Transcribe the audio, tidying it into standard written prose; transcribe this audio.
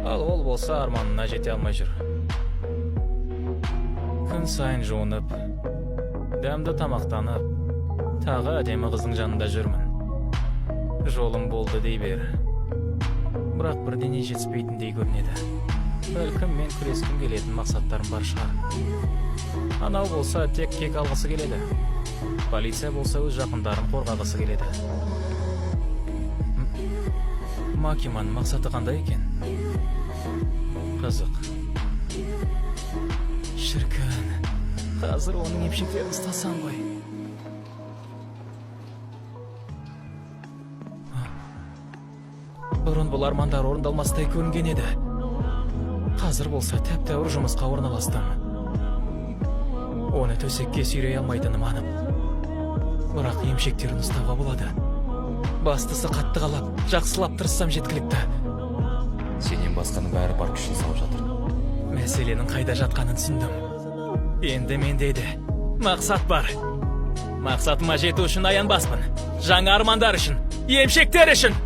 Ал ол болса, арманына жете алмай жүр. Күн сайын жуынып, дәмді тамақтанып, тағы әдемі қыздың жанында жүрмін. Жолым болды дей бер, бірақ бірдеңе жетіспейтіндей көрінеді. Бәлкім, мен күрескім келетін мақсаттарым бар шығар. Анау болса, тек кек алғысы келеді. Полиция болса, өз жақындарын қорғағысы келеді. Макиманың мақсаты қандай екен? Қызық. Шіркін, қазір оның емшектерін ұстасам ғой. Бұрын бұл армандар орындалмастай көрінген еді. Қазір болса, тәп тәуір жұмысқа орналастым. Оны төсекке сүйрей алмайтыным анық, бірақ емшектерін ұстауға болады. Бастысы, қатты қалап, жақсылап тырыссам, жеткілікті. Сенен басқаның бәрі бар күшін салып жатыр. Мәселенің қайда жатқанын түсіндім. Енді менде де мақсат бар. Мақсатыма жету үшін аянбаспын. Жаңа армандар үшін, емшектер үшін.